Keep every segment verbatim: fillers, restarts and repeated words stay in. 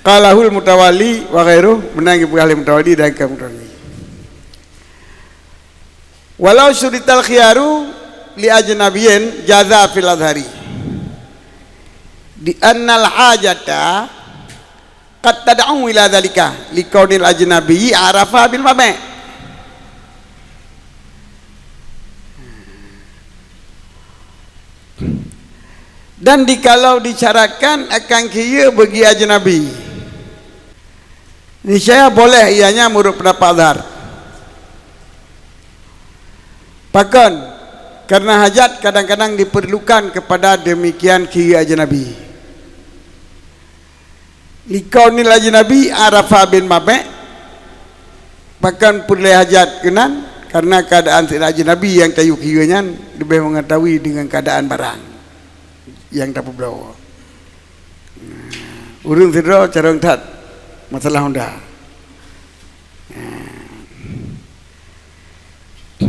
Qalahul Mutawalli wa ghairuh, meunan geupeugah lé Mutawalli dan ka Mutawalli. Walau syurital khiyaru li ajnabiyyin jaza fil azhari. Di annal hajata qad tad'u ila dzalika, li kaunil ajnabiyyi arafa bil mabni'. Dan dikalau disyaratkan akan khiya bagi ajnabi, niscaya boleh ianya meunurot pendapat azhar. Pakon? Karena hajat kadang-kadang diperlukan kepada demikian khiya ajnabi. Li kaunil ajnabi arafa bil mabni', pakon peureulée hajat keunan, karena keadaan sidroe ajnabi nyang tayue khiya nyan leubeh mengetahui dengan keadaan barang nyang tapeubloe. Ureuëng sidroe carông that masalah honda.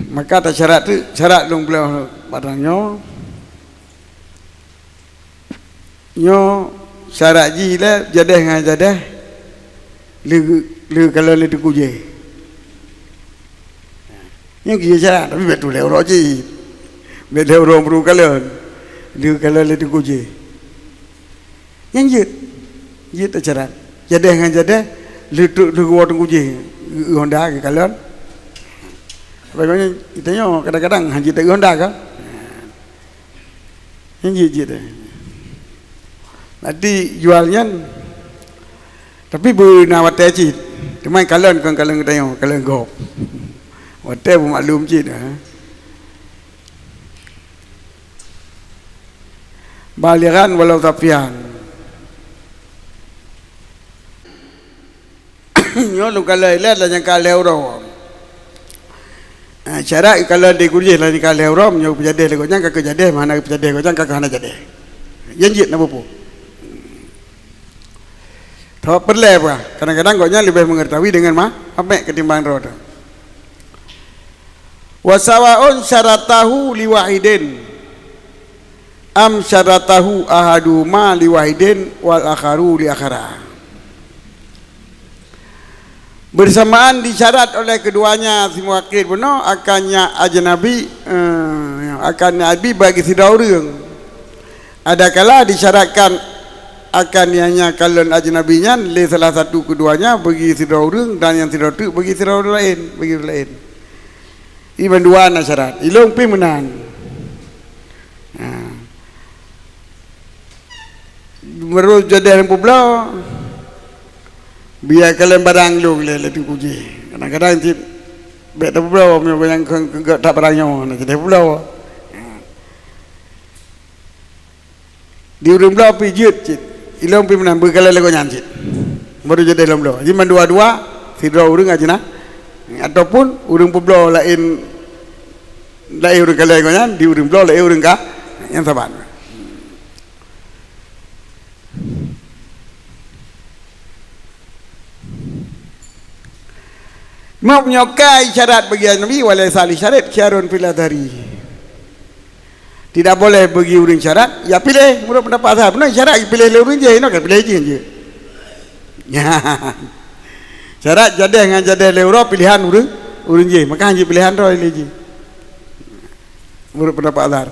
Maka tasyarat teuk, syarat lôn bloe barang nyoe. Nyoe syarat jih lé jadéh ngon jadéh lé, lé kalon lé teungku jéh. Nyoe keu syarat, tapi bék tuléh uroe cit. Bék lé uroe meureukalon. Lé kalon lé teungku jéh. Nyan jeuet. Jeuet tasyarat. Jadéh ngon jadéh, lé tu, lé geuwoe teungku jéh. Geu-, honda geukalon. Apa nyoe, kita nyoe kadang-kadang hana jeuet geu honda kan? Nyan jeuet-jeuet eh. Nanti jual nyan. Tapi beuna watée cit. Teuma kalon kon kalon geutanyoe, kalon gob. Watée beumaklum cit eh. Balighan walau safihan. Nyoe lôn kalon ilée lam nyang ka lhée uroe. Ah, syarat kalon di gurjih lam nyang ka lhée uroe, nyoe peujadéh lé gobnyan, ka keujadéh, mana peujadéh gobnyan, ka hana jadéh. Nyan jeuet na bupu. Tho peureulée bah, kadang-kadang gobnyan leubeh meungeutahui deungon ma-, mamek ketimbang droe teuh. Wa sawaun syaratahu li wahidin am syaratahu ahaduhuma li wahidin wal akharu li akhara. Bersamaan disyarat oleh keduanya si muwakil bunoe akan nyak ajnabi, eh, akan nyak ajnabi bagi sidroe ureuëng. Adakala disyaratkan akan nyang kalon ajnabi nyan lé salah satu keduanya bagi sidroe ureuëng dan nyang sidroe teuk bagi sidroe ureuëng laén, bagi ureuëng laén. Iban dua na syarat. Ilong pih meunan. Ha. Meureuh jadéh lam peubloe, biar kalon barang lôn lé, lé teungku jéh. Kadang-kadang cit bék tapeubloe, meunyoe nyang keu, keu, keu that barang nyoe, na jadéh peubloe. Ha. Di ureuëng bloe pih jeuet cit. Ilong pih meunan beukalon lé gobnyan cit. Baru jadéh lom bloe. Jadi mandua-dua sidroe ureuëng ajna ataupun ureuëng peubloe laén, laén ureuëng kalon gobnyan, di ureuëng bloe laén ureuëng ka nyang saban. Meunyoe ka isyarat bagi ajnabi, walaisa li syarib khiyarun fil adhari. Tidak boleh bagi ureuëng syarat, ya piléh meunurot pendapat azhar. Beuna syarat piléh lé ureuëng jéh, inoe ka piléh jih jeuet. Syarat jadéh ngon jadéh lé uroe pilihan ureuëng, ureuëng jéh. Maka hana jeuet pilihan droe lé jih. Meunurot pendapat azhar.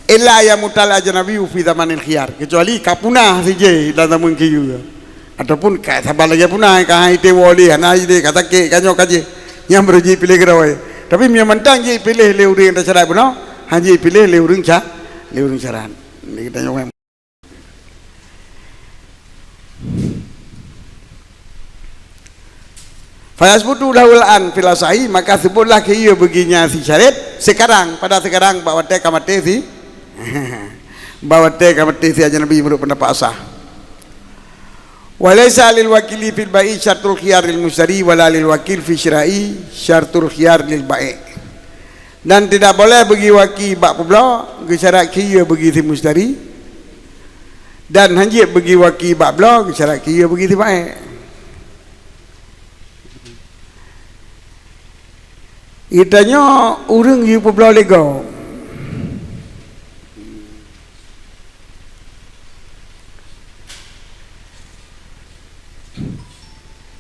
Illa yamutal ajnabi fi zamanil khiyar. Kecuali ka punah si jéh lam zaman khiya. Ataupun ka saban lagée punah, ka hai tewoe lé, hana ideh, ka sakét, ka nyoe, ka jéh. Nyan baru jipiléh keudroe. Tapi meunyoe mantong jipiléh lé ureuëng nyang tasyarat bunoe, hana jipiléh lé ureuëng ca-, lé ureuëng syarat. Lé geutanyoe. Fayasbutu lahul an fil asahi, maka seubutlah keu ié beuginya si syarib sekarang, pada sekarang bak watée ka maté si, bak watée ka maté si ajnabi meunurot pendapat asah. Wa laisa lil wakili fil bai' syartul khiyar lil mushtari, wala lil wakil fi syira'i syartul khiyar lil bai'. Dan tidak boleh bagi waki bak peubloe geusyarat khiya bagi si mushtari, dan hanjeuet bagi waki bak bloe geusyarat khiya bagi si bai'. Geutanyoe ureuëng jipeubloe lé gob.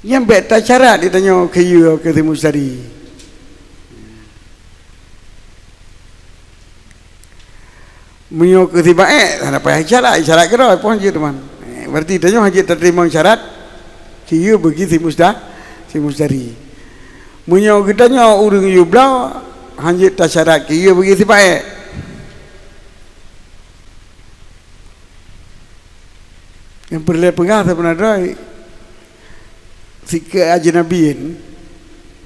Nyan bèk tasyarat geutanyoe keu yue keu si mustari. Meunyoe keu si baék, hana payah syarat, syarat keudroe, peue jeuet teuma. Eh, berarti tanyoe hana jeuet tateurimong syarat keu yue bagi si musta-, si mustari. Meunyoe geutanyoe ureuëng yue bloe, hana jeuet tasyarat keu yue bagi si baék. Nyang peureulée peugah sapeue droe, sikeu ajnabi,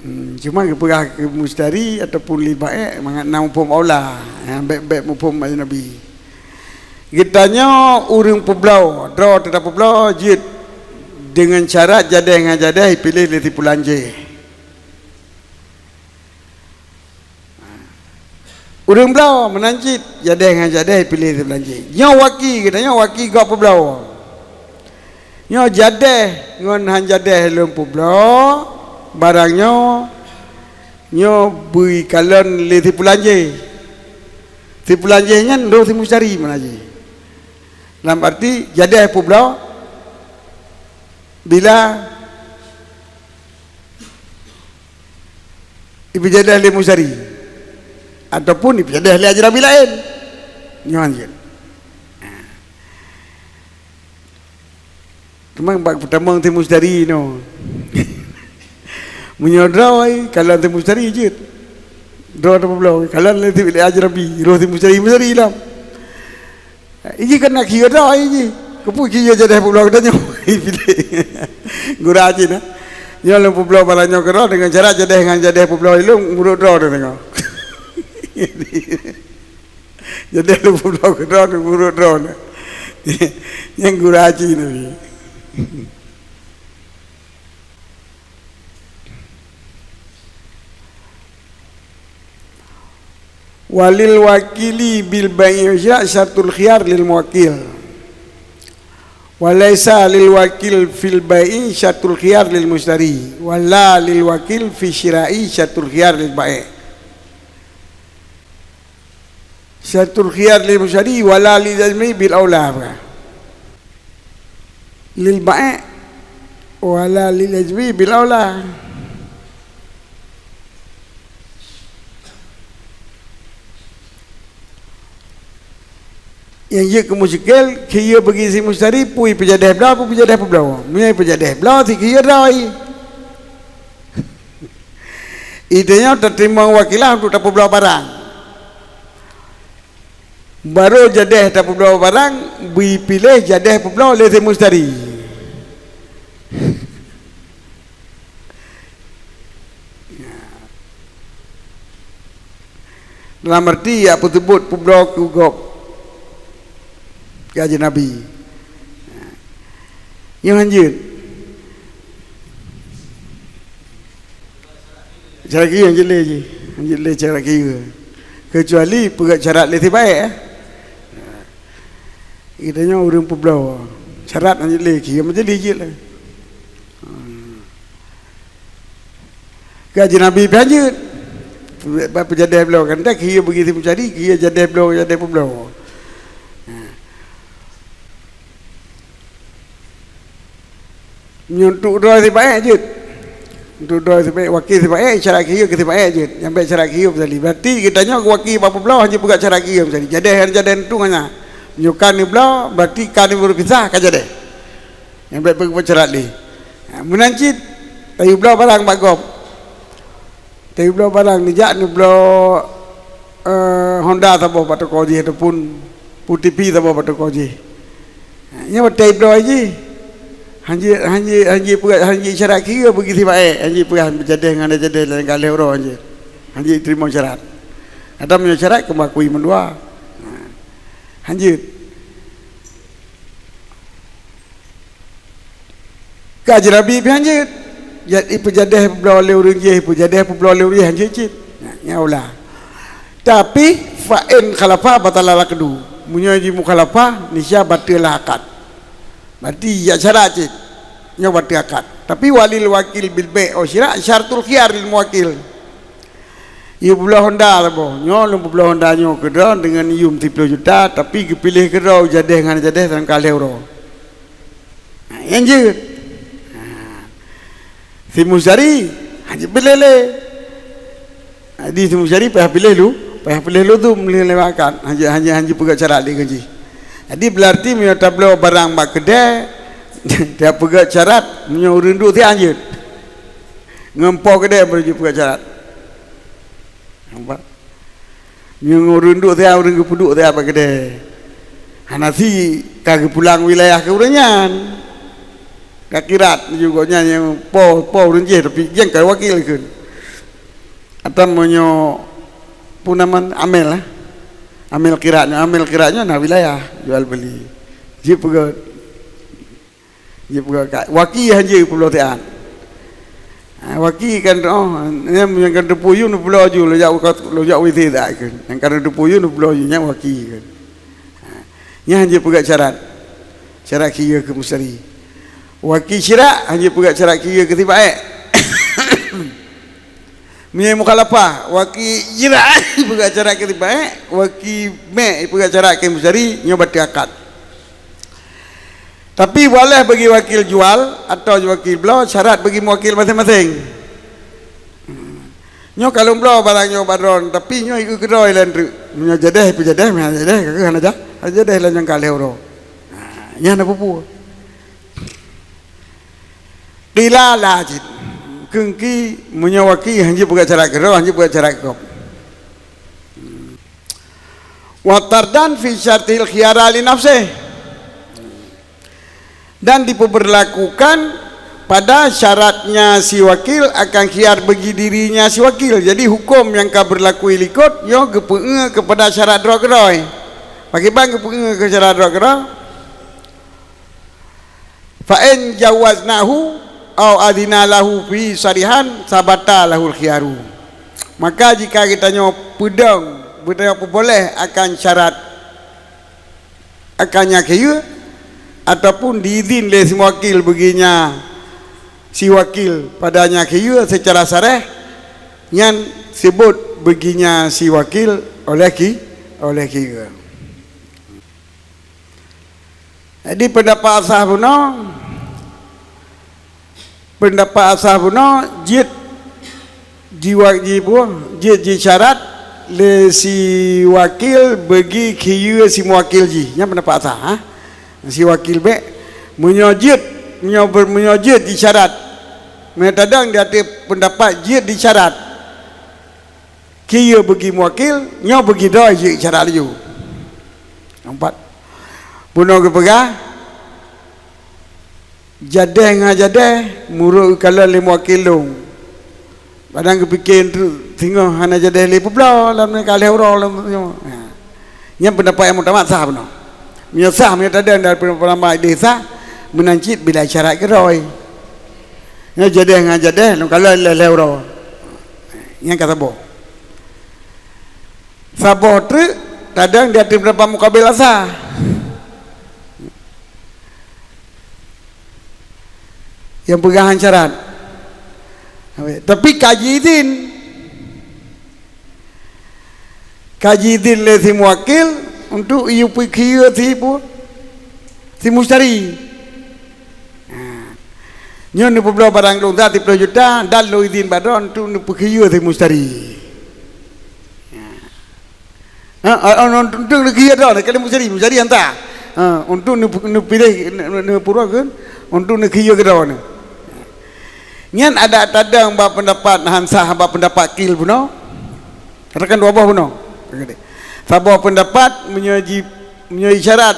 hmm, cuma geupeugah keu mustari ataupun lil baék mangat na muphom aula, ha, bèk-bèk muphom ajnabi. Geutanyoe ureuëng peubloe, droe teutab peubloe jeuet deungon syarat jadéh ngon jadéh piléh lé si pulan jéh. Ureuëng bloe meunan cit, jadéh ngon jadéh piléh si pulan jéh. Nyoe waki, geutanyoe waki gob peubloe. Nyoe jadéh ngon han jadéh lôn peubloe, barang nyoe, nyoe bri kalon lé si pulan jéh. Si pulan jéh nyan roh si mustari meunan jih. Lam arti jadéh peubloe bila ipeujadéh lé mustari ataupun ipeujadéh lé ajnabi laén. Nyoe jeuet. Teuma bak peutamong si mustari nyoe. Meunyoe droe, kalon si mustari jeuet. Droe teupeubloe, kalon lé si ajnabi, roh si mustari, mustari lom. Iji kan nak kira dah iji. Keupeue kira jadéh peubloe geutanyoe? Gura cit na. Nyoe lôn peubloe barang nyoe keudroe deungon syarat jadéh ngon jadéh peubloe lôn meurok droe deungon. Jadéh lôn peubloe keudroe deungon meurok droe na. Nyang gura cit na. Walil wakili bil bai'i wa syira' syartul khiyar lil muwakkil. Wa laisa lil wakil fil bai'i syartul khiyar lil mustari. Wa la lil wakil fi syira'i syartul khiyar lil bai'. Syartul khiyar lil mustari wa la lil ajnabi bil aula. Lil bai' wa la lil ajnabi bil aula. Nyang jeuet keu musyikil, keu yue bagi si mustari, peue ipeujadéh bloe, peue ipeujadéh peubloe. Meunyoe ipeujadéh bloe, si keu yue droe. Itu nyoe tateurimong wakilah untuk tapeubloe barang. Barô jadéh tapeubloe barang, bri piléh jadéh peubloe lé si mustari. Dalam arti, jak peuseubut peubloe keu gob, keu ajnabi. Nyoe hanjeuet. Syarat keu yue hanjeuet lé jih. Hanjeuet lé syarat keu yue. Keucuali peugét syarat lé si baék, eh. Geutanyoe ureuëng peubloe. Syarat hanjeuet lé, keu yue meuteuli jeuet lé. Keu ajnabi pih hanjeuet. Bak peujadéh bloe kan, tak keu yue bagi si mustari, keu yue jadéh bloe, jadéh peubloe. Nyoe untuk droe si baék jeuet. Untuk droe si baék, wakil si baék, syarat keu yue keu si baék jeuet. Nyang bèk syarat keu yue mustari. Berarti geutanyoe wakil bak peubloe hanjeuet peugét syarat keu yue mustari. Jadéh, jadéh untuk ngon nyan. Meunyoe ka neubloe, berarti ka neubeupisah ka jadéh. Nyang bèk peubuet syarat lé. Ha, meunan cit, tayue bloe barang bak gob. Tayue bloe barang, neujak neubloe, eh, Honda saboh bak toko jih ataupun P T P saboh bak toko jih. Ha, nyan watèe bloe jih. Hanjeuet, hanjeuet, hanjeuet peugah, hanjeuet syarat keu yue bagi si baék, hanjeuet peugah jadéh ngon jadéh lam ka lhèe uroe hanjeuet. Hanjeuet teurimong syarat. Atau meunyoe syarat keu meuakui mandua. Ha, hanjeuet. Keu ajnabi pih hanjeuet. Jad-, ipeujadéh peubloe lé ureuëng jéh, ipeujadéh peubloe lé ureuëng jéh hanjeuet cit. Nyan, nyan aula. Tapi, fa in khalafa batala al-aqdu. Meunyoe jimukhalafah, nisya bateul lah akad. Berarti jak syarat cit. Nyoe bateul akad. Tapi walil wakil bil bai' wa syira' syartul khiyar lil muwakkil. Yue peubloe Honda saboh. Nyoe lôn peubloe Honda nyoe keu droe deungon yum siploh juta, tapi geupiléh keu droe jadéh ngon jadéh dan ka lhèe uroe. Ha, nyan jeuet. Ha, Si musyari, hana piléh lé. Jadi si musyari payah piléh lu, payah piléh luzum lé lewat akad. Hana, hana, hana peugah syarat lé ngon jih. Jadi berarti meunyoe tabloe barang bak keudè, tapeugah syarat, meunyoe ureueng duek siat jeuet. Ngon po keudè baru jipeugah syarat. Nampak? Meunyoe ureueng duek siat, ureueng geupeuduek siat bak keudè. Hana si ka geupulang wilayah keu ureueng nyan. Ka kirat laju gobnyan nyang po, po ureueng jih, tapi nyang ka wakil kheun. Atau meunyoe peue nama amel, eh? Amel kirat nyoe, amel kirat nyoe na wilayah jual beli. Jipeugah Jipeugah ka, waki han jeuet peubloe siat. Ha, waki kan, oh, nyang, nyang kan teupeu yum peubloe ju, lôn jak, lôn jak W C dak kan. Nyang kan teupeu yum peubloe ju, nyan waki kan. Ha, nyan han jeuet peugah syarat. Syarat khiyeue keu musyari. Waki syirak han jeuet peugah syarat khiyeue keu si baék. Meunyoe mukhalafah, waki syirak peugah syarat keu si baék, waki mek peugah syarat keu musyari, nyoe bateue akad. Tapi boleh bagi wakil jual atau wakil bloe, syarat bagi muwakil maséng-maséng. Nyoe ka lôn bloe barang nyoe bak droen, tapi nyoe ikeu keudroe lé treuk. Meunyoe jadeh, peujadeh, meunyoe jadeh, ka hana ja-, hana jadeh lé nyang ka lhèe uroe. Ha, nyan na peue-peue. Qila la cit. Keungki meunyoe waki han jeuet peugah syarat keudroe, han jeuet peugah syarat gob. Wa tardan fi syartil khiyara li nafsih. Dan diperlakukan pada syaratnya si wakil akan khiyar bagi dirinya si wakil. Jadi hukum nyang ka berlaku ilikot nyoe geupeuéue keupada syarat droe keudroe. Pakriban geupeuéue keu syarat droe keudroe? Fa in jawaznahu au adina lahu fi sarihan sabata lahul khiyaru. Maka jika geutanyoe peudong, geutanyoe peuboleh akan syarat, akan nyang khiyeue, ataupun diizin lé si muwakil beuginya si wakil pada nyang khiyeue seucara sareh, nyan sebut beuginya si wakil oleh khi-, oleh khiyeue. Jadi, peundapat asah bunoe, peundapat asah bunoe jeuet jiwa-, jipeue, jeuet jisyarat lé si wakil beugi khiyeue si muwakil jih. Nyan peundapat asah, ha? Si wakil bèk, meunyoe jeuet, meunyoe ber-, meunyoe jeuet jisyarat, meunyoe tadong di ateueh peundapat jeuet jisyarat, khiyeue beugi muwakil, nyoe beugi droe jeuet syarat laju. Empat. Bunoe geupeugah, jadeh ngon jadeh, meurok geukalon lé muwakil lôn. Padahai geupike treuk singoh hana jadeh lé peubloe lam ka lhèe uroe lam nyoe. Ha. Nyan peundapat nyang muktamad sah bunoe. Meunyoe sah, meunyoe tadong dari peundapat idéh sah, meunan cit bila syarat keudroe. Nyoe jadeh ngon jadeh, lôn kalon lhèe-lhèe uroe. Nyan ka saboh. Saboh treuk, tadong di ateueh peundapat mukabil asah. Nyang peugah han syarat. Tapi ka jiizin. Ka jiizin lé si muwakil untuk yue peukhiyeue si peue? Si musyari. Ha. Nyoe neupeubloe barang lôn siplôh juta dan lôn izin bak droe untuk neupeukhiyeue si musyari. Ha. Ha, ha, ha, untuk neukhiyeue droe, kali musyari, musyari han sah. Ha, untuk neup-, neupiléh, neu-, neu-, neupuroh keu, untuk neukhiyeue keu droe. Nyan adak tadong bak peundapat han sah, bak peundapat qil bunoe. Katakan dua boh bunoe. Saboh peundapat meunyoe ji-, meunyoe isyarat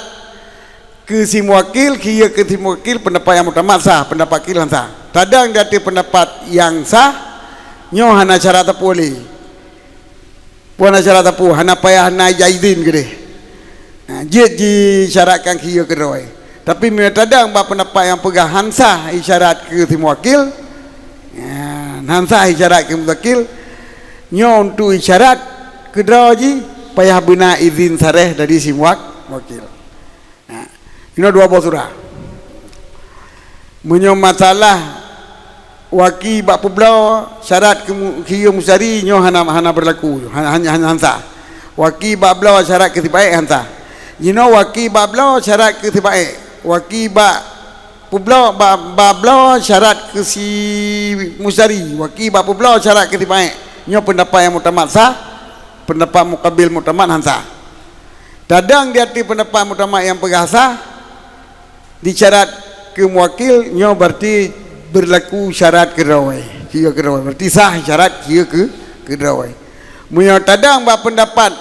keu si muwakil, khiyeue keu si muwakil, peundapat nyang muktamad sah, peundapat qil han sah. Tadong di ateueh peundapat nyang sah, nyoe hana syarat sapeue lé. Peue hana syarat sapeue, hana payah na ijak izin keudeh. Ha, jeuet jisyaratkan khiyeue keudroe. Tapi meunyoe tadong bak peundapat nyang peugah han sah isyarat keu si muwakil, ha, han sah isyarat keu muwakil, nyoe untuk isyarat keudroe jih payah beuna izin sareh dari si muwak-, muwakil. Ha, inoe dua boh surah. Meunyoe masalah waki bak peubloe syarat keu mu-, khiyeue musyari nyoe hana, hana beurlaku, hana, hana, hana han sah. Waki bak bloe syarat keu si baék han sah. Jinoe waki bak bloe syarat keu si baék. Waki bak Peubloe ba, ba bloe syarat keu si musytari, wakil ba peubloe syarat keu si baék. Nyoe peundapat nyang muktamad sah, peundapat mukabil muktamad han sah. Tadong di ateueh peundapat muktamad nyang peugah sah, di syarat keu muwakil, nyoe berarti beurlaku syarat keudroe, keu keudroe. Berarti sah syarat keu keu, keudroe. Meunyoe tadong bak peundapat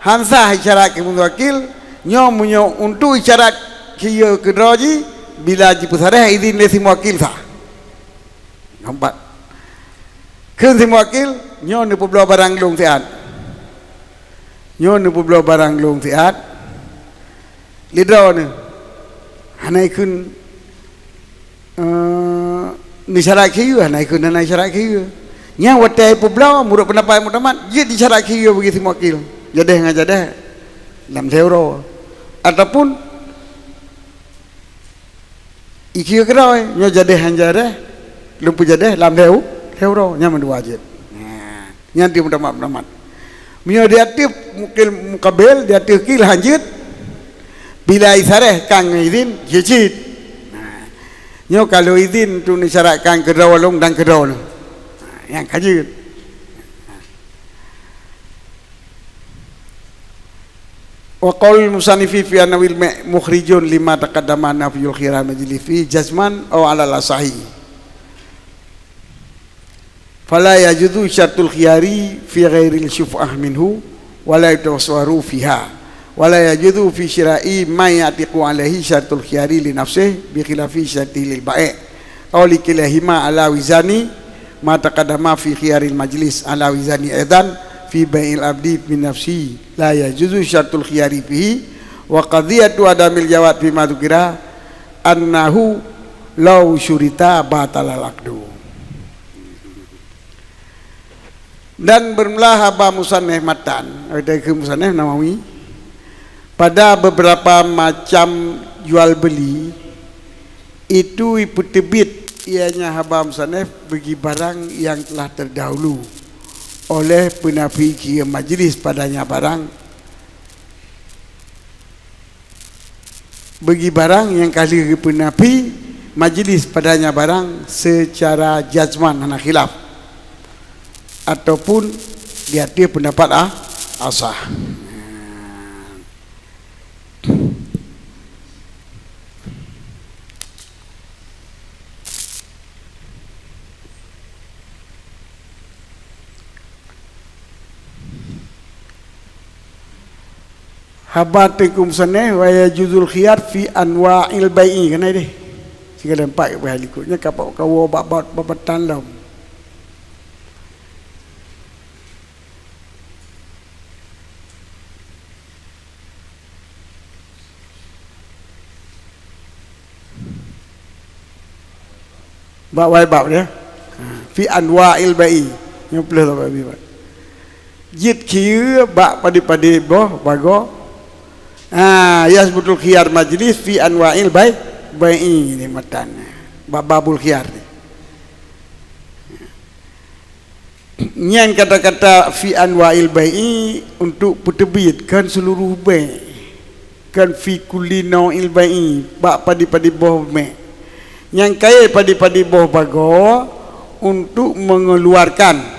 han sah isyarat keu muwakil, nyoe meunyoe untuk isyarat keu keudroe jih, bila jipeusaréh idhin lé si muwakil sah. Nampak? Kheun si muwakil, nyoe neupeubloe barang lôn siat. Nyoe neupeubloe barang lôn siat. Lé droeneuh hana ikheun, eh, neusyarat keu yue, hana ikheun hana syarat keu yue. Nyang watée peubloe, meunurot peundapat muktamad, jeuet disyarat keu yue bagi si muwakil. Jadéh ngon jadéh lam lhée uroe. Ataupun ikheun keudroe, nyoe jadéh han jadéh, lôn peujadéh lam lhée u, lhée uroe, nyan mandua jeuet. Nah, nyan di muktamad-muktamad. Meunyoe di ateueh mukil mukabil, di ateueh kil han jeuet, bila isaréh kan ngon idhin, jeuet cit. Nah, nyoe ka lôn idhin tu neusyaratkan keudroe lôn dan keudroe lôn. Nah, nyan ka jeuet. Wa qaulul musannifi fi anwa'il ma' mukhrijun lima taqaddama nafyul khiyar majlis fi jazman aw alal asahi. Fala yajuzu syartul khiyari fi ghairil syuf'ah minhu wa la yutawassaru fiha. Wa la yajuzu fi syira'i ma ya'tiqu alaihi syartul khiyari li nafsihi bi khilafi syartihi lil ba'i'. Aw li kilahima ala wizani ma taqaddama fi khiyaril majlis ala wizani aidan fi bai'il abdi bi nafsihi la yajuzu syartul khiyari fihi wa qadhiyatu adamil jawaz fi ma dzukira annahu law syurita batalal aqdu. Dan bermula haba musannif matan, keu musannif Nawawi, pada beberapa macam jual beli, itu ipeuteubiet ianya haba musannif bagi barang yang telah terdahulu oleh penafi keu majlis padanya barang, bagi barang nyang ka lheueh geupeunafé majlis padanya barang seucara jazman hana khilaf, ataupun di ateueh peundapat a-, asah. Haba teungku musannif, wa yajuzul khiyar fi anwa'il bai'i, kan deh. Sigoe empat ke peuhai likot. Nyan ka bak kawoe bak, bak, bak batan lom. Bak wai bab dia. Ha, fi anwa'il bai'i. Nyoe pleuh lah bak bibak. Jeuet khiyeu bak padé-padé boh bagoe. Ha, yasbutul khiyar majlis fi anwa'il bai-, bai'i ni matan. Bak babul khiyar ni. Nyan kata-kata fi anwa'il bai'i untuk peuteubiet, kon seuluruh bèk, kon fi kulli nau'il bai'i, bak padé-padé boh bèk. Nyang kayée padé-padé boh bagoe untuk mengeluarkan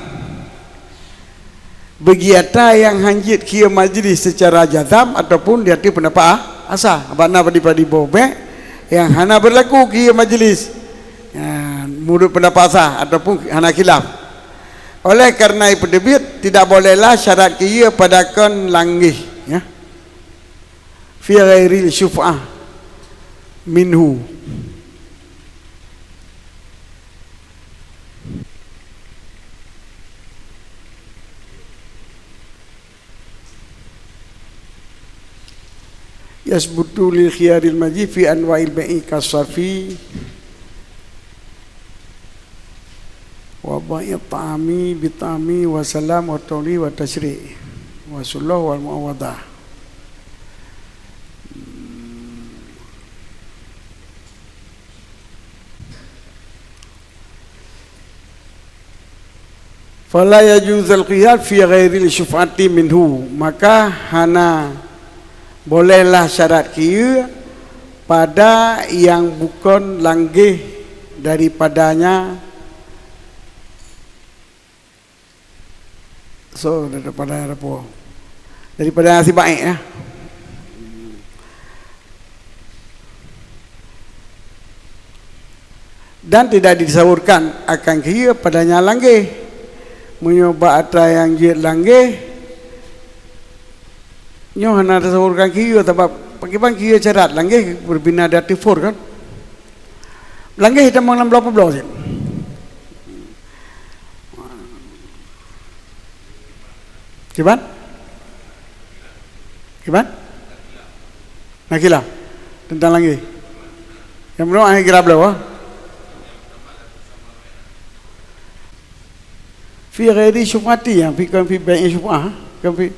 bagi ata nyang han jeuet khiyeu majlis seucara jazam ataupun di ateueh peundapat a-, asah. Bak na padé-padé boh bèk nyang hana beurlaku khiyeu majlis. Ya, meunurot peundapat sah ataupun hana khilaf. Oleh karena ipeuteubiet, tidak bolehlah syarat khiyeu pada kon langeh, ya. Fi ghairil syuf'ah minhu. Yasbutu lil khiyaril majlis fi anwa'il bai'i kasarfi wa bai'i ta'ami bi ta'ami wa salam wa tawli wa tasyri' wa sulh wal mu'awadah. Fala yajuzul khiyar fi ghairil syuf'ati minhu, maka hana bolehlah syarat khiyeu pada nyang bukon langgeh daripadanya, so, daripada apa? Daripada nyang sibaék, ya. Dan tidak ditasawurkan akan kiyeu pada nyang langgeh. Meunyoe bak atra nyang jeuet langgeh, nyoe hana tatasawurkan kiyeu, sabab pakriban kiyeu syarat langgeh beubina di ateueh for kan. Langgeh tamong lam bloe peubloe cit. Kiban? Kiban? Nah, kilah. Teuntang langgeh. Nyang bunoe akhé kira bloe, ha? Fi ghairi syubhati, ya, fi, kon fi bai'i syubhah, kon fi,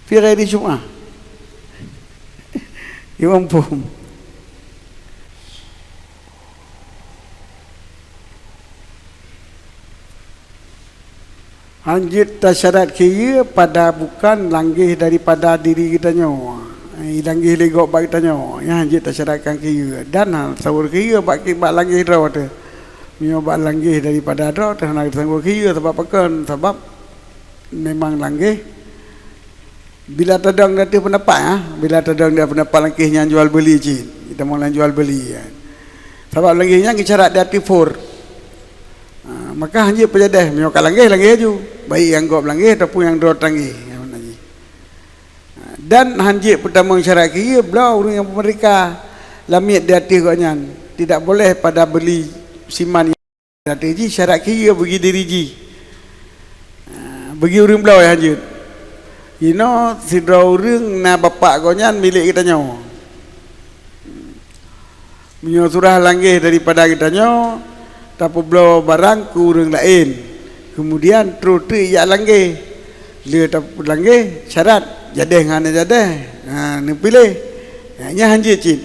fi ghairi syubhah. Iwan pun. Hanjeuet tasyarat kiyeu pada bukan langgeh daripada diri geutanyoe. Eh, langgeh lé gob bak geutanyoe. Nyan hanjeuet tasyaratkan kiyeu. Dan ha, tasawur kiyeu bak, bak langgeh droe teuh. Meunyoe bak langgeh daripada droe teuh hana tasawur kiyeu, sabab pakon? Sabab memang langgeh. Bila tadong di ateueh peundapat, ha? Bila tadong di ateueh peundapat, langgeh nyan jual beuli cit. Geutamong lam jual beuli, ya. Sabab langgeh nyan geusyarat di ateueh for. Ha, maka hanjeuet peujadeh, meunyoe ka langgeh, langgeh laju. Baik nyang gob langgeh ataupun nyang droe langgeh. Ha, dan hanjeuet peutamong syarat kiyeu bloe ureuëng nyang merdeka lamiet di ateueh gobnyan. Tidak boleh pada beuli siman Gata jih syarat kiyeu bagi diri jih. Ha, bagi ureuëng bloe hanjeuet. Inoe sidroe ureuëng na bapak gobnyan milék geutanyoe. Meunyoe surah langgeh daripada geutanyoe, tapeubloe barang keu ureuëng laén. Keumudian troh teuk jak langgeh. Lé tapeulanggeh syarat jadeh ngon hana jadeh. Ha, neupiléh. Ha, nyan hanjeuet cit.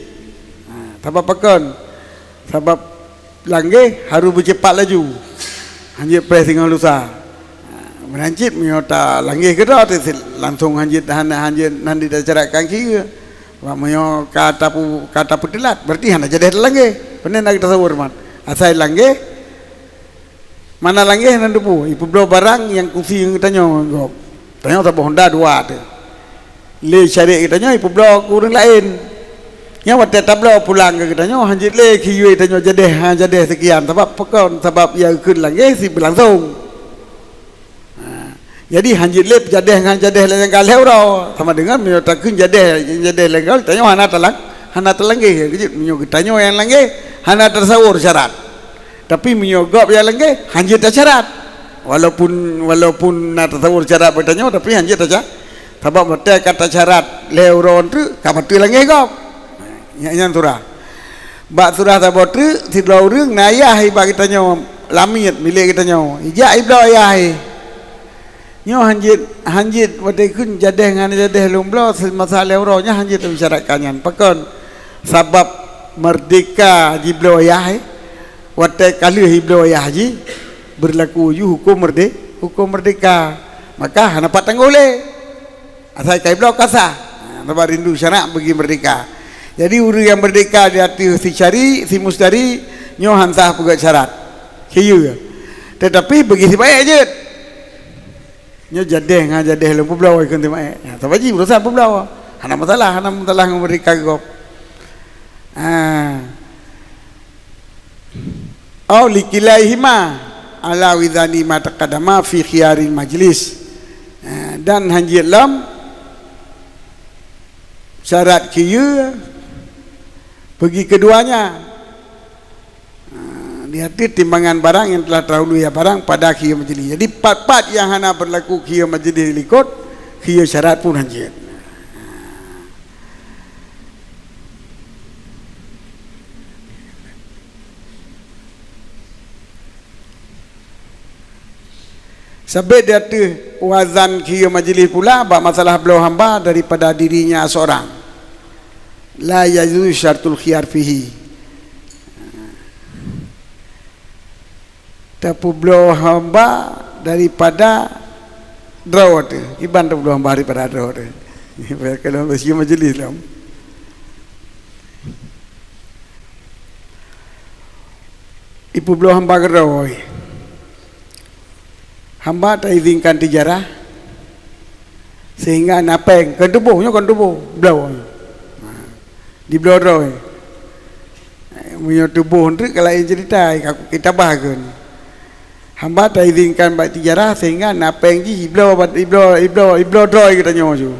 Ha, sabab pakon? Sabab langgeh harôh beuceupat laju. Hanjeuet preh singoh lusa. Ha, meunan cit meunyoe talanggeh keudroe, langsong hanjeuet, hana, hanjeuet, hana tasyaratkan kiyeu. Sabab meunyoe ka tapu-, ka tapeuteulat, berarti hana jadeh talanggeh. Peue na geutasawur mat. Asai langgeh, mana langgeh nan teupeu, ipeubloe barang nyang kusi ngon geutanyoe gob. Tanyoe saboh honda dua teuh. Lé syarek geutanyoe ipeubloe keu ureuëng laén. Nyan watée tabloe pulang keu geutanyoe, hanjeuet lé kiyeu tanyoe jadeh, ha, jadeh seukian. Sabab pakon? Sabab ya kheun langgeh si beulangsong. Ha, jadi hanjeuet lé jadeh ngon jadeh nyang ka lhée uroe. Sama deungon meunyoe takheun jadeh, jadeh lhée uroe, tanyoe hana talang-, hana talanggeh. Meunyoe geutanyoe nyang langgeh, hana tasawur syarat. Tapi meunyoe gob nyang langgeh, hanjeuet tasyarat. Walaupun, walaupun na tasawur syarat bak tanyoe, tapi hanjeuet tasya-, sabab watée ka tasyarat lhée uroe treuk, ka patut langgeh gob. Nyan, nyan surah. Bak surah saboh treuk, sidroe ureuëng na yah bak geutanyoe, lamiet milék geutanyoe. Ijak ibloe yah. Nyoe hanjeuet, hanjeuet watée kheun jadeh ngon jadeh lôn bloe, seumasa lhée uroe nyan hanjeuet tapeusyaratkan nyan. Pakon? Sabab merdeka jibloe yah, watée ka lheueh jibloe yah jih, beurlaku ju hukôm merde-, hukôm merdeka. Maka hana pat tanggôh lé. Asai ka jibloe ka sah. Ha, sabab rindu syarat bagi merdeka. Jadi ureuëng nyang merdeka di ateueh si syari, si mustari, nyoe han sah peugét syarat. Kiyeu. Tetapi bagi si baék jeuet. Nyoe jadeh ngon jadeh lôn peubloe ikheun teuma, eh. Nyan, saban jih urusan peubloe. Hana masalah, hana masalah ngon merdeka gob. Ah. Au likilaihima ala wizani ma taqaddama fi khiyaril majlis. Ah, dan hanjeuet lom syarat kiyeu bagi keduanya. Ha, di ateueh timbangan barang nyang teulah terdahulu ya barang pada khiyeu majlis. Jadi, pat-pat nyang hana beurlaku khiyeu majlis likot, khiyeu syarat pun hanjeuet. Sabé di ateueh wazan khiyeu majlis pula bak masalah bloe hamba daripada dirinya seorang. La yajuzu syartul khiyar fihi. Tapeubloe hamba daripada droe teuh. Kiban tapeubloe hamba daripada droe teuh. Kalau beusieu majlis lom. Ipeubloe hamba keudroe. Hamba taizinkan tijarah sehingga na péng, kon tuboh, nyoe kon tuboh, bloe. Dibloe droe. Meunyoe tuboh treuk ka laén ceurita, ka kitabah kheun. Hamba taizinkan bak tijarah sehingga na péng jih ibloe, ibloe, ibloe, ibloe droe geutanyoe ju.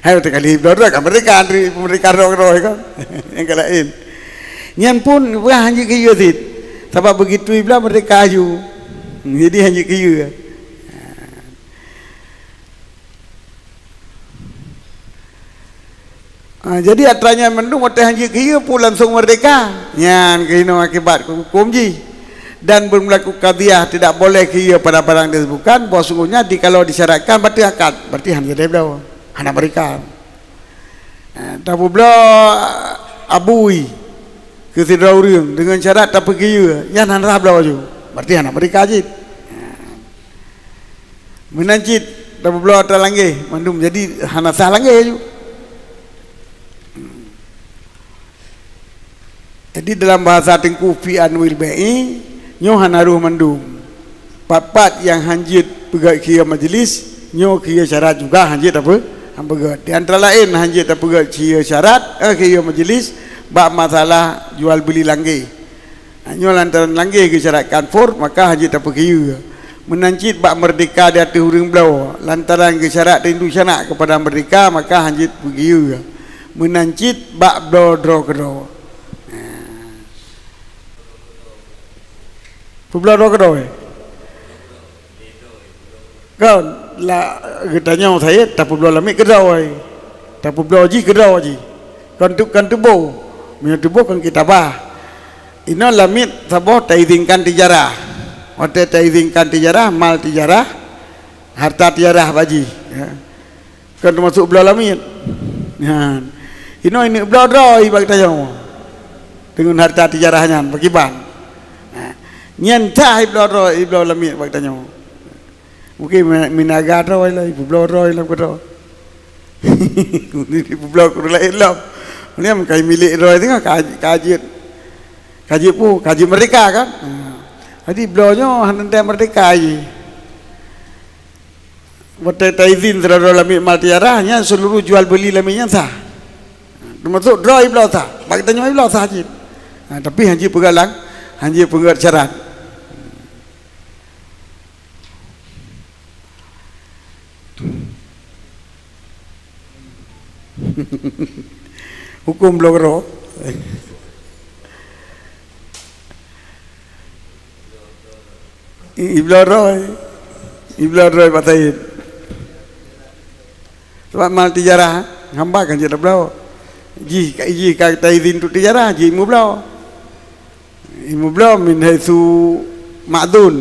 Hai, teuka lheueh ibloe droe ka meurdeka, antri meurdeka droe-droe kan. Nyang ka laén. Nyan pun bah hanjeuet keuyue cit. Sabab begitu ibloe meurdeka ju. Jadi hanjeuet keuyue. Ha, jadi atra nyan mandum watée hanjeuet keuyue pun langsung meurdeka. Nyan keunoe akibat huköm jih. Dan berlaku qadhiyah tidak boleh keuyue pada barang disebutkan bahwa sungguhnya jikalau disyaratkan bateue akad, berarti hana jadi bloe, hana meurdeka. Ha, tapeubloe abui keu sidroe ureuëng deungon syarat tapeukeuyue, nyan hana sah bloe ju, berarti hana meurdeka cit. Ha. Meunan cit tapeubloe atra langkah, mandum jadi hana sah langkah ju. Jadi dalam bahasa Teungku fi anwil bai'i, nyoe hana roh mandum. Pat-pat nyang hanjeuet peugét keuyue majlis, nyoe keuyue syarat juga hanjeuet tape-, tapeugét. Di antara laén hanjeuet tapeugét keuyue syarat, eh, keuyue majlis bak masalah jual beuli langkah. Nyoe lantaran langkah geusyaratkan fur, maka hanjeuet tapeukeuyue. Meunan cit bak meurdeka di ateueh ureuëng bloe, lantaran geusyarat rindu sanak keupada meurdeka, maka hanjeuet peukeuyue. Meunan cit bak bloe droe keudroe. Peubloe droe keudroe. Kon, la, geutanyoe saét tapeubloe lamiet keudroe. Tapeubloe jih keudroe jih. Kon tu, kon tuboh. Meunyoe tuboh kon kitabah. Inoe lamiet saboh taizinkan tijarah. Watée taizinkan tijarah, mal tijarah, harta tijarah bak jih, ya. Kon teumasuk bloe lamiet. Nyan. Inoe ineuk bloe droe bak geutanyoe. Deungon harta tijarah nyan, pakiban. Ha. Nyan sah ibloe droe, ibloe lamiet bak geutanyoe. Mungkin mina-, minaga droe lom, ipeubloe droe lom keudroe. Ipeubloe keu ureuëng laén lom. Nyan meukai milék droe singoh ka, ka jeuet. Ka jeuet peue? Ka jeuet meurdeka kan? Ha. Jadi bloe nyoe hana teuntée meurdeka jih. Watée taizin sidroe-droe lamiet mal tijarah, nyan seuluruh jual beuli lamiet nyan sah. Teumasuk droe ibloe sah, bak geutanyoe ibloe sah cit. Ha, tapi hanjeuet peugét lang, hanjeuet peugét syarat. Huköm bloe keudroe. I-, ibloe droe. Ibloe droe bak saét. Sabab mal tijarah, hamba kan jeuet tabloe. Jih ka, jih ka taizin untuk tijarah, jih imeubloe. Imeubloe min haitsu ma'dzun.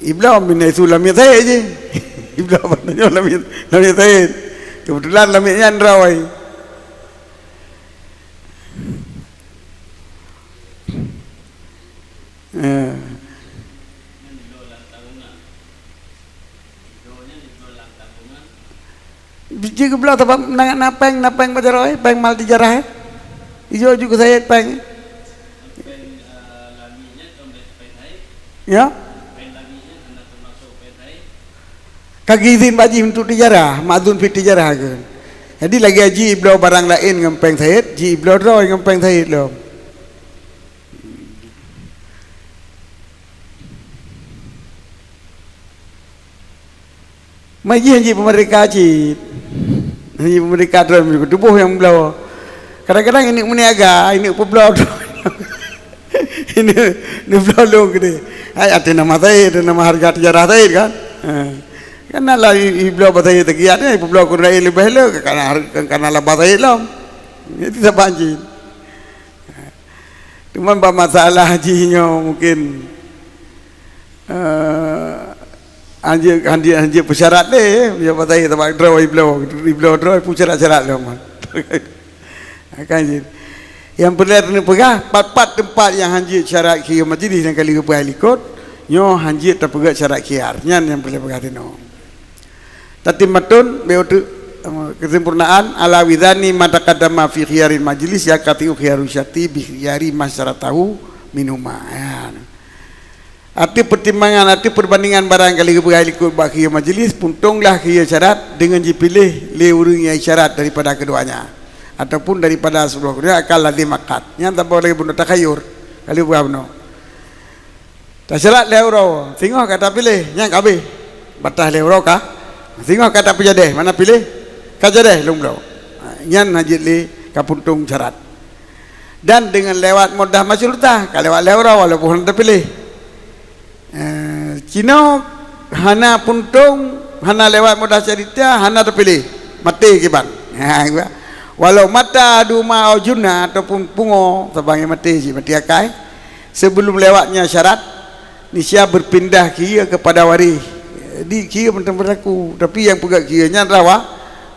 Ibloe min haitsu lamiet saét jih. Ibloe pada nyoe lamiet, lamiet saét. Keubeutulan lamiet nyan droe. Eh. Jih geubloe sabab na, na péng, na péng bak jaroe, péng mal tijarah, eh. Ijok ju keu saét péng. Ya. Ka geuizin bak jih untuk tijarah, ma'dzun fi tijarah kheun. Jadi lagée jih ibloe barang laén ngon péng saét, jih ibloe droe ngon péng saét lom. Mai jih hanjeuet peumeurdeka cit. Hanjeuet peumeurdeka droe tuboh nyang bloe. Kadang-kadang ineuk meuniaga, ineuk peubloe droe. Ineuk, ineuk bloe lôn keudeh. Hai, ateueh nama saét, ateueh nama hareuga tijarah saét kan? Ha. Kan na lah i-, ibloe bak saét teukiat, eh, peubloe keu ureuëng laén leubeh le, ka na har-, ka na laba saét lom. Jadi saban cit. Teuma bak masalah jih nyoe mungkin, eh, hanjeuet, hanjeuet, hanjeuet peusyarat lé, ya, bak saét sabab droe ibloe, ibloe droe peue syarat-syarat lom. Kan jih. Nyang peureulée tapeugah, pat-pat teumpat nyang hanjeuet syarat keuyue majlis nyang ka lheueh geupeugah likot, nyoe hanjeuet tapeugét syarat khiyar. Nyan nyang peureulée peugah tinoe. Tatimmatun, beu teuk, eh, kesempurnaan, ala wizani ma taqaddama fi khiyaril majlis, yaqta'u khiyaru syarti bi khiyari ma syaratahu minhuma. Ya. Ateueh peutimbangan, ateueh peubandingan barang ka lheueh geupeugah likot bak khiyeue majlis, puntonglah khiyeue syarat deungon jipiléh lé ureuëng nyang syarat daripada keudua nyan, ataupun daripada seubloh keudua akal lazim akad. Nyan saboh lagée bunoe takhayur, ka lheueh peugah bunoe. Tasyarat lhée uroe, singoh ka tapiléh, nyan ka habéh. Bataih lhée uroe ka, singoh ka tapeujadeh, mana piléh, ka jadeh lôn bloe. Nyan hana jeuet lé ka puntong syarat. Dan deungon lewat muddah masyurutah, ka lewat lhée uroe walaupun hana tapiléh. Eh, cinoe hana puntong, hana lewat muddah syurutah, hana tapiléh, maté kiban. Ha, walau mata duma au junna ataupun pungo, saban maté cit, maté akai. Sebelum lewatnya syarat, niscaya berpindah khiyeue kepada waréh. Jadi khiyeue mantong beulaku, tapi nyang peugah khiyeue nyan adalah wa-,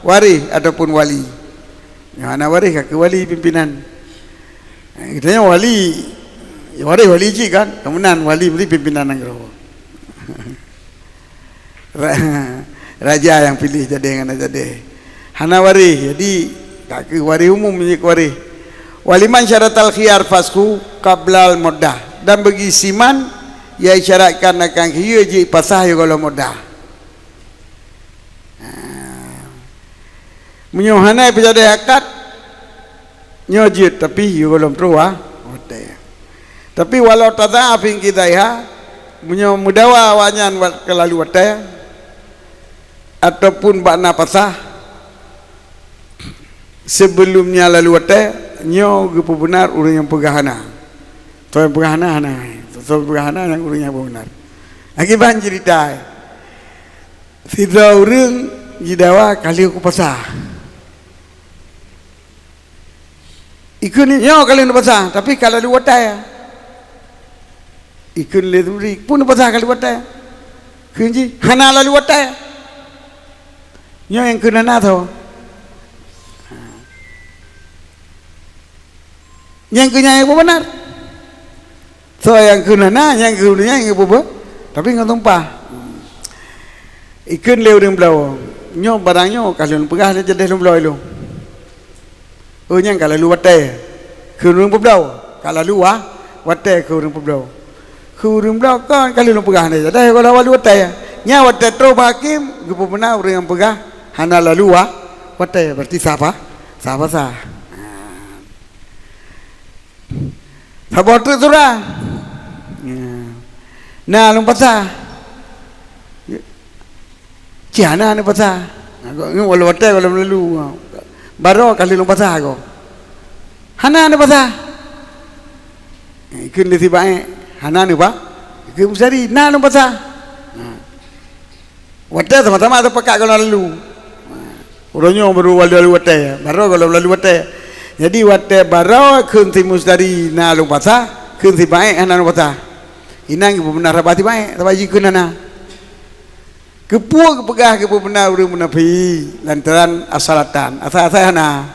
waréh ataupun wali. Nyang hana waréh ka keu wali pimpinan. Geutanyoe wali, waréh wali cit kan, ka meunan wali meusti pimpinan nanggroe. Ra-, raja nyang piléh jadeh ngon hana jadeh. Hana waréh, jadi ka keu waréh umum jeuet keu waréh. Waliman syaratal khiyar fasku qablal muddah. Dan bagi siman, ia isyaratkan akan khiyeue jeuet pasah yoh gohlom muddah. Ha. Meunyoe hana peujadeh akad, nyoe jeuet, tapi yoh gohlom troh wa-, watée. Tapi walau tadha'afa fi inqidha'iha, meunyoe meudawa awaknyan wat-, ka laju watée, ataupun bak na pasah, sebelum nyan laju watée, nyoe geupeubeunar ureuëng nyang peugah hana. Soe nyang peugah hana, hana. Soe nyang peugah hana, nyang ureuëng nyang beubeunar. Akiban ceurita, sidroe ureuëng jidawa ka lheueh kupasah. Ikheun nyoe ka lheueh neupasah, tapi ka laju watée. Ikheun lé Zuhri, "Peue neupasah ka laju watée?" Kheun jih, "Hana laju watée." Nyoe nyang kheun hana tho. Nyang kheun nyan nyang beubeunar. Soe nyang kheun hana, nyang kheun nyan nyang beubeunar. Tapi ngon tumpah. Ikheun lé ureuëng bloe, "Nyoe barang nyoe ka lheueh lôn peugah lé jadeh lôn bloe ilôn." Oh, nyang ka laju watée. Kheun ureuëng peubloe, ka laju wa-, watée kheun ureuëng peubloe. Kheun ureuëng bloe kon ka laju lôn peugah hana jadeh, ka laju watée. Nyan watée troh bak hakém, geupeubeunar ureuëng nyang peugah hana laju wa-, watée, berarti sah pa-, sah pasah. Saboh treuk surah. Ya. Na lôn pasah. Cit hana neupasah. Nyoe walau watée walau meulalu. Baroe ka lheueh lôn pasah goe. Hana neupasah. Ikheun lé si baék, hana neupa-, ikheun Musari, na lôn pasah. Watée sama-sama teupakat gohlom laju. Uroe nyoe baru laju watée, baroe gohlom laju watée. Jadi watée baroe kheun si Musari na lôn pasah, kheun si baék hana lôn pasah. Inan geupeubeunar haba si baék, sabab jikheun hana. Keupeue geupeugah geupeubeunar ureuëng munafik? Lantaran asalatan, asai-asai hana.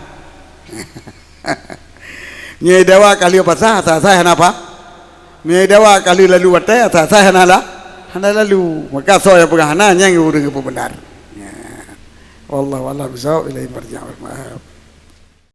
Nyoe dawa ka lheueh pasah, asai-asai hana pa-, nyoe dawa ka lheueh laju watée, asai-asai hana la-, hana laju. Maka soe nyang peugah hana, nyan ureuëng geupeubeunar. Ya. Wallahu a'lam bishawab, ilaihi marji'ukum.